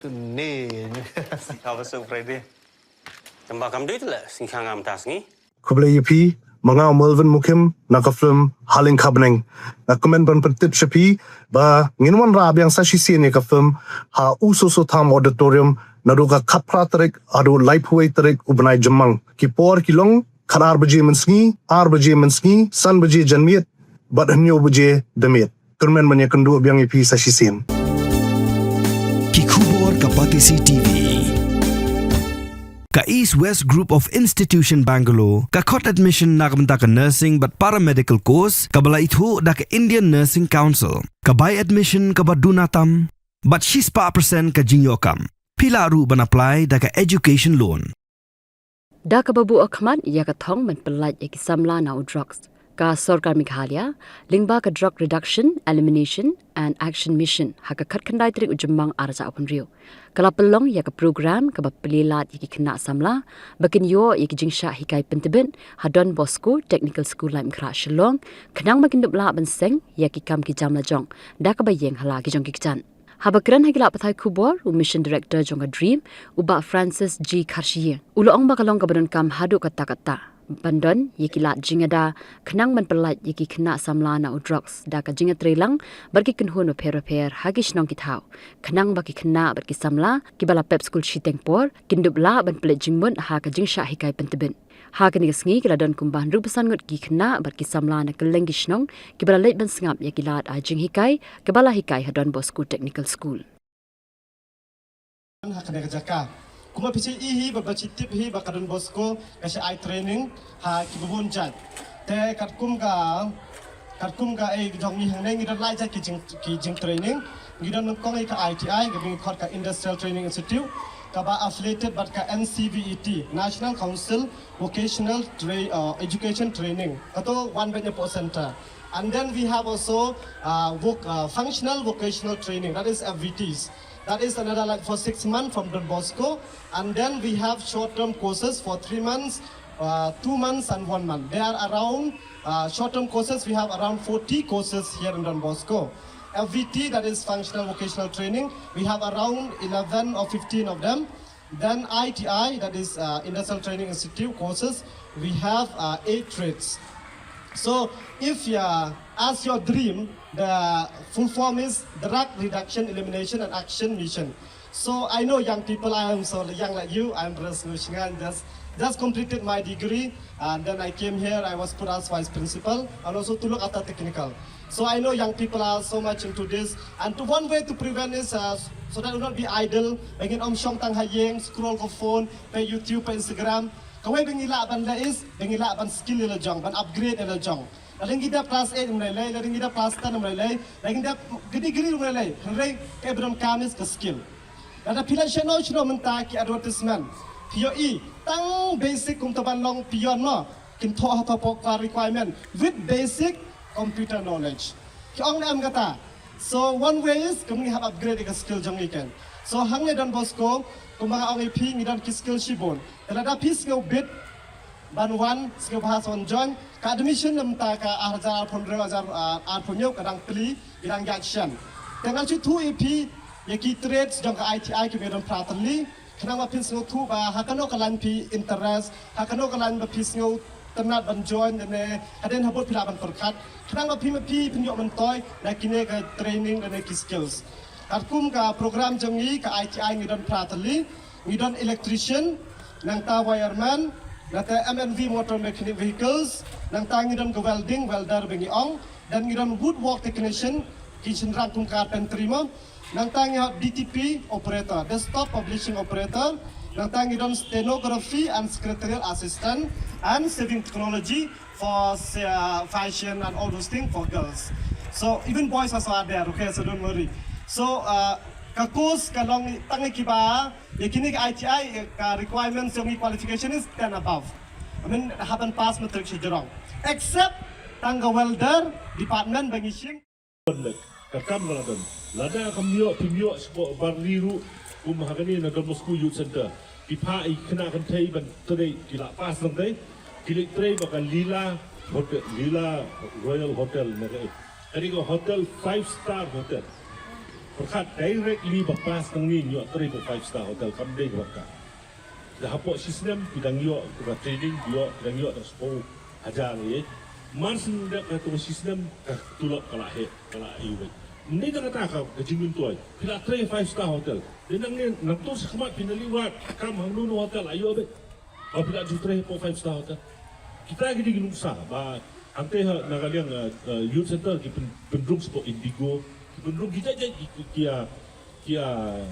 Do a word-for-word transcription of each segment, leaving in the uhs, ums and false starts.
Ni. Sngikha ba suk Friday. Tang ba kam dei te la sngikha ngam ta sngi. Khublei ïa phi, ma nga u Melvin Mukim, na ka film Haleng Khabneng. Nga kmen ban pyntip sha phi ba ngin wanrah biang sa shisien ïa ka film ha U Soso Tham Auditorium naduh ka khatphra tarik haduh laiphew wei tarik u bnai Jymmang. Ki por ki long khatar baje mynsngi, ar baje mynsngi, san baje janmiet bad hynñiew baje da miet. Kyrmen ban ïakynduh biang ïa phi sa shisien. Ki khubor ka Batesi TV. Ka East West Group of Institution Bangalore ka khot admission na ka bynta ka nursing bad paramedical course kaba la ithuh da ka Indian Nursing Council. Ka bai admission kaba duna tam bad shispah percent ka jingïoh kam. Phi lah ruh ban apply da ka education loan. Da kaba buh khmat ïa ka thong ban pyllait ïa ki samla na u drugs, ka Sorkar Meghalaya lyngba ka Drug Reduction, Elimination and Action Mission ha ka khatkhyndai tarik u Jymmang arhajar arphew hynriew ka la pynlong ïa ka program kaba plie lad ïa ki khynnah samla ba kin ïoh ïa ki jingshah hikai pyntbit ha Don Bosco Technical School, Laitumkhrah, Shillong, khnang ba kin dup lah ban seng ïa ki kam ki jam la jong da kaba ïeng ha la ki jong ki kjat. Haba kren ha ki lad pathai khubor, u Mission Director jong ka DREAM, u Bah Francis G Kharshiing, u la ong ba ka long kaba donkam haduh katta katta ban don ïa ki lad jingada khnang ban pyllait ïa ki khynnah samla na u drugs da ka jingïatreilang bad ki kynhun bapher bapher ha ki shnong ki thaw, khnang ba ki khynnah bad ki samla kiba la pep skul shiteng por kin dup lah ban pynleit jingmut ha ka jingshah hikai pyntbit. Ha kane ka sngi ki la don kumba hynriewphew san ngut ki khynnah bad ki samla na kylleng ki shnong kiba la leit ban sngap ïa ki lad ai jinghikai kiba la hikai ha Don Bosco Technical School. Ha kane ka jaka, kumba phi sa ïohi hi ba, ba phi tip hi ba ka Don Bosco ka sa ai training ha kiba bun jait. Te katkum ka, katkum ka, eh, jong ngi hangne ngi don lai jait ki jing, ki jingtraining. Ngi don nyngkong ïa ka I T I, kaba ngi khot ka Industrial Training Institute, kaba affiliated bad ka N C V E T, National Council Vocational Tra-, uh, Education Training. Kato wan bad ïa pok center. And then we have also, uh, voc-, uh, functional vocational training, that is F V Ts. That is another, like, for six months from Don Bosco. And then we have short-term courses for three months, uh, two months and one month. There are around, uh, short-term courses, we have around forty courses here in Don Bosco. F V T, that is functional vocational training, we have around eleven or fifteen of them. Then I T I, that is, uh, Industrial Training Institute courses, we have, uh, eight trades. So if, uh, as your DREAM, the full form is Drug Reduction, Elimination and Action Mission. So I know young people, I am so young like you, I'm just, just, just completed my degree, and then I came here, I was put as vice principal, and also to look after technical. So I know young people are so much into this, and to, one way to prevent is, uh, so that you not be idle, ba ngin ym shong tang ha ïing, scroll ka phone, peit YouTube, peit Instagram. Kawei ba ngi lah ban leh is, ba ngi lah ban skill ïa la jong, ban upgrade ïa la jong. Lada ngi dep class eight ym lei lei, lada ngi dep class ten ym lei lei, lada ngi dep ka degree ym lei lei, hynrei kaei ba donkam is ka skill. Lada phi leit shano shano mynta ki advertisement, phi ïohi tang basic, kumta ban long peon mo, kin thoh hato pok ka requirement with basic computer knowledge. Ki ong ne em kata. So one way is, kum ngi hap upgrade ka skill jong ngi ken. So hangne Don Bosco, kumba nga ong ïa phi, ngi don ki skill shibun. Te lada phi sngew bit ban wan, sngewbha sa wan join. Ka admission na mynta ka arhajar arphew hynriew, arhajar, ah, arphew hynñiew ka dang plie, ki dang ïaid shen. Te ngan shu thuh ïa phi ïa ki trades jong ka I T I kiba don phra tylli, khnang ba phin sngewthuh ba ha kano ka line phi interest, ha kano ka line ba phi sngewtynnat ban join, ne hadien habud phi lah ban pyrkhat, khnang ba phi ma phi phin ïoh myntoi na kine ka training ne ki skills. Katkum ka program jong ngi ka I T I ngi don phra tylli, ngi don electrician, nangta wireman, nangta M N V, motor mechanic vehicles, nangta ngi don ka welding, welder ba ngi ong, then ngi don woodwork technician, ki shynrang kum carpentry mo, nangta ngi don D T P operator, desktop publishing operator, nangta ngi don stenography and secretarial assistant and saving technology for, uh, fashion and all those things for girls. So even boys also are there, okay, so don't worry. So, uh, ka course ka long tang kiba, ïa kine ka I T I, ka requirements jong ngi, qualification is ten above. I mean, hap ban pass matric shajrong. Except tang ka welder department ba ngi shim. Ka kam ka la don. Lada kam ïoh, phim ïoh sha ka bar ri ruh, kum ha kane na Don Bosco Youth Center. Ki phah ïa ki khynnah kynthei ban trei, ki la pass lang dei. Ki leit trei ba ka Leela Hotel, Leela Royal Hotel na ka, kane ka hotel, five star hotel. Pyrkhat directly ba pass nangne ïoh trei hapoh five star hotel kam dei kaba ka. Da hapoh shisnem ki dang ïoh ka training, ïoh, ki dang ïoh da spah hajar ïa. Mar shen dep ka tu shisnem ka tulop ka la heh, ka la ïoh. Ngi da kata ka, ka jingmyntoi. Phi la trei five star hotel. Dei nangne nangtu shakhmat phi na liwat kam hangno no hotel ïoh beit. Ba phi la ju trei hapoh five star hotel. Kita ki dei ki nuksa ba hangta ha na ka liang, eh, eh, youth center ki pyn-, pynrung shapoh Indigo, ki pynrung ki jait jait ki, ki, ki, ah, ki, ah,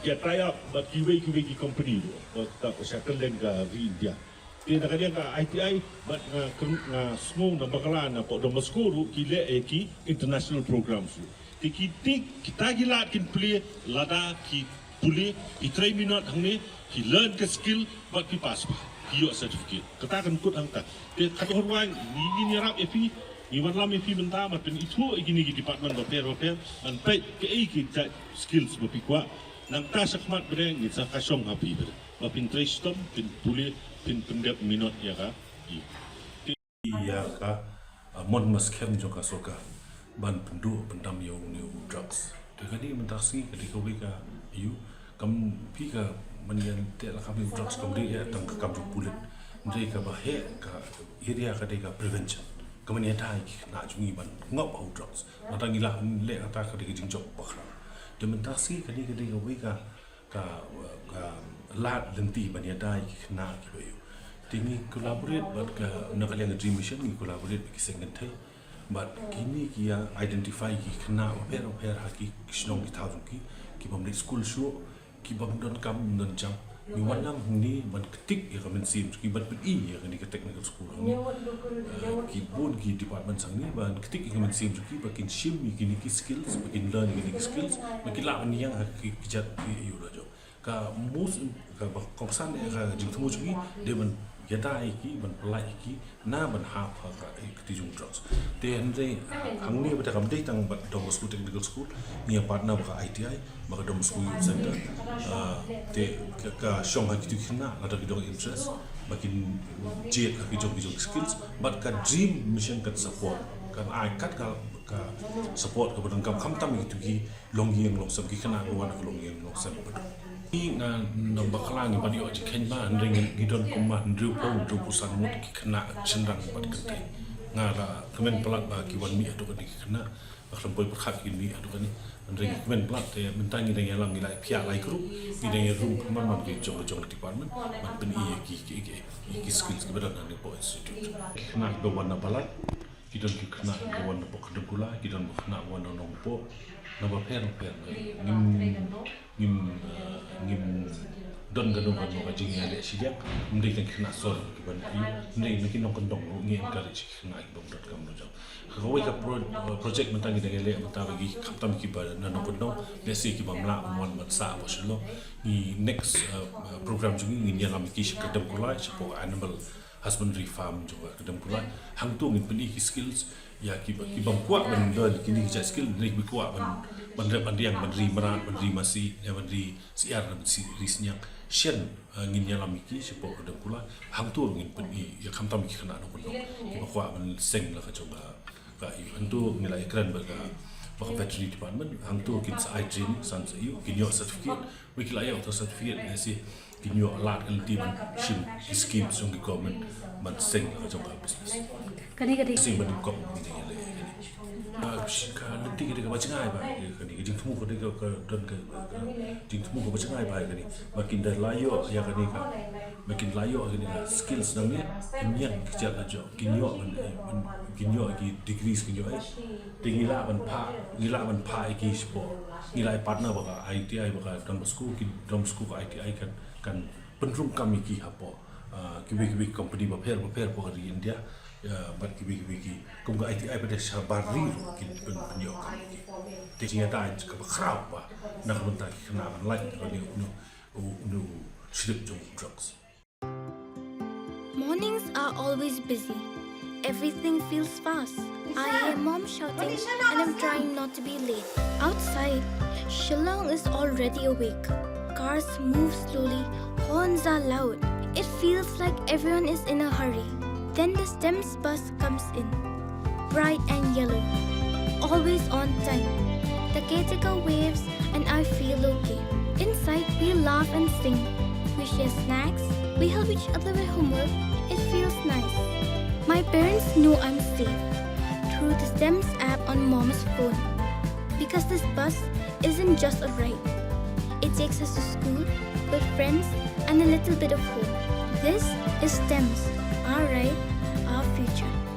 ki, ah, tie up bad kiwei kiwei ki company ruh. Ba ta ko sha kylleng ka ri India. Te na ka liang ka I T I bad nga kren-, nga sngew na bakla na pok Don Bosco ruh ki leh ïa ki international programs ruh. Te ki tik kita ki lad kin plie lada ki pule, ki trei minot hangne, ki learn ka skill bad ki pass ba ki ïoh certificate. Kata kan kut hangta. Te kata hor wai ngi, ngi ïarap ïa phi, ngi wanlam ïa phi mynta ban pynithuh ïa kine ki department bapher bapher ban peit kaei ki jait skills ba phi kwah. Nangta shakhmat bneng ngi sa ka shong ha phi bneng ba phin trei shitom, phin pule, phin pyndep minot ïa ka. Ïa ka, ah, mon maskhem jong ka sorkar ban pynduh pyndam ïa une u drugs. Te kane mynta ka sngi ka dei kawei ka ïa u kam phi ka man ïa te la kam ïa u drugs kam dei ïa tang ka kam jong pulit. Dei kaba heh ka area ka dei ka prevention. Ka man ïa dei ki khynnah jong ngi ban ngop ha u drugs. Nangta ngi lah leh kata ka dei ka jingjop bakla. Te mynta ka sngi kane ka dei kawei ka ka, ka lad lynti ban ïada ïa ki khynnah kiba ïoh. Te ngi collaborate bad ka, na ka liang ka Dream Mission ngi collaborate bad ki seng kynthei. Bad kine ki ïa identify ki khynnah bapher bapher ha ki shnong ki thaw jong ki, ki bym leit skul shuh, ki bym don kam don jam. Ngi wanlam hangne ban ktik ïa ka mynsiem jong ki ban pyni ïa kane ka technical school hangne. Ah, ki bun ki department hangne ban ktik ïa ka mynsiem jong ki ba kin shim ïa kine ki skills, ba kin learn ïa kine ki skills, ba kin lah ban ïeng ha ki, ki jait ki ïoh la jong. Ka most im-, kaba kongsan ïa ka jingthmu jong ngi dei ban ïada ïa ki, ban pynlait ïa ki na ban hap ha ka, eh, kti jong drugs. Te hynrei, ah, hangne ba da kam dei tang bad Don Bosco Technical School, ngi ïa partner bad ka I T I, bad ka Don Bosco Youth Center. Ah, te ka, ka shong ha kitu ki khynnah lada ki don interest ba kin jied ha ki jong ki jong skills, bad ka Dream Mission kan support, kan ai kat ka, ka support kaba donkam khamtam ïa kitu ki longïing longsem, ki khynnah ba wan ha ka longïing longsem ba duk. Ngi nga nang bakla ngi bad ïoh jingkheiñ ba hynrei ngi don kumba hynriewphew hynriewphew san ngut ki khynnah shynrang bad kynthei. Nga la kmen palat ba ki wan mih haduh kane ki khynnah, ba khlem poi pyrkhat kin mih haduh kane. Hynrei ngi kmen palat te mynta ngi dang ïalam, ngi la ïa phiah lai group, ngi dang ïa rung kumba man ki jong ka jong ka department ban pyni ïa ki, ki, ki, ki skills kiba don hangne hapoh institute. Ki khynnah kiba wan na Palat, ki don ki khynnah ba wan na pok Kdemkula, ki don ba khynnah ba wan na Nongpoh, na bapher bapher. Ngim, ngim, eh, ngim don kano kano ka jingïaleh shiliang, ym dei tang ki khynnah sor kiban ïoh, ym dei na ki nongkyndong ruh ngi encourage ki khynnah ki bym don kam ruh jong. Kawei ka pro-, project mynta ngi dang ïaleh mynta ba ki khamtam kiba na nongkyndong, lehse kiba ym lah ban wan ban sah hapoh Shillong. Ngi next, eh, program jong ngi ngin ïalam ki sha Kdemkula, shapoh animal husbandry farm jong ka Kdemkula. Hangto ngin pyni ki skills ïa kiba, ki bym kwah ban don kine ki jait skill, ne kiba kwah ban, ban rep ban riang, ban ri mrad, ban ri masi, ne ban ri syiar, ban si, ri sniang. Shen, eh, ngin ïalam ïa ki shapoh Kdemkula. Hangto ngin pyni ïa khamtam ki khynnah nongkyndong kiba kwah ban seng la ka jong ka, ka ïa. Hangto ngi la ïakren bad ka, bad ka veterinary department. Hangto kin sa ai training san sa ïa, kin ïoh certificate. Ba ki la ïoh certificate ne si kin ïoh lad ka lynti ban shim ki scheme jong ki government ban seng la ka jong ka business. Kane ka dei seng ban kong kane ka lynti ka dei kaba jngai ba kane ka jingthmu ka dei ka don ka jingthmu kaba jngai ba kane ba kin da la ïoh ïa kane ka ba kin la ïoh kane ka skills nangne kin ïeng ki jait la jong kin ïoh ban kin ïoh ki degrees kin ïoh. Te ngi lah ban phah, ngi lah ban phah ïa ki shapoh. Ngi lah ïa partner bad ka I T I bad ka Don Bosco, ki Don Bosco ka I T I kan, kan pynrung kam ïa ki hapoh, ah, kiwei kiwei ki company bapher bapher hapoh ka ri India, ah, bad kiwei kiwei ki, kum ka I T I pat de shabar ri ruh kin pyn, pynïoh kam ïa ki. Te jingïada kaba khraw ba na ka bynta ki khynnah ban lait na kane u, u, u shlip jong drugs. Mornings are always busy. Everything feels fast. I hear mom shouting and I'm trying not to be late. Outside, Shillong is already awake. Cars move slowly, horns are loud. It feels like everyone is in a hurry. Then the STEMS bus comes in. Bright and yellow. Always on time. The caretaker waves and I feel okay. Inside, we laugh and sing. We share snacks. We help each other with homework. It feels nice. My parents know I'm safe through the STEMS app on mom's phone. Because this bus isn't just a ride. It takes us to school, with friends, and a little bit of home. This is STEMS, our ride, our future.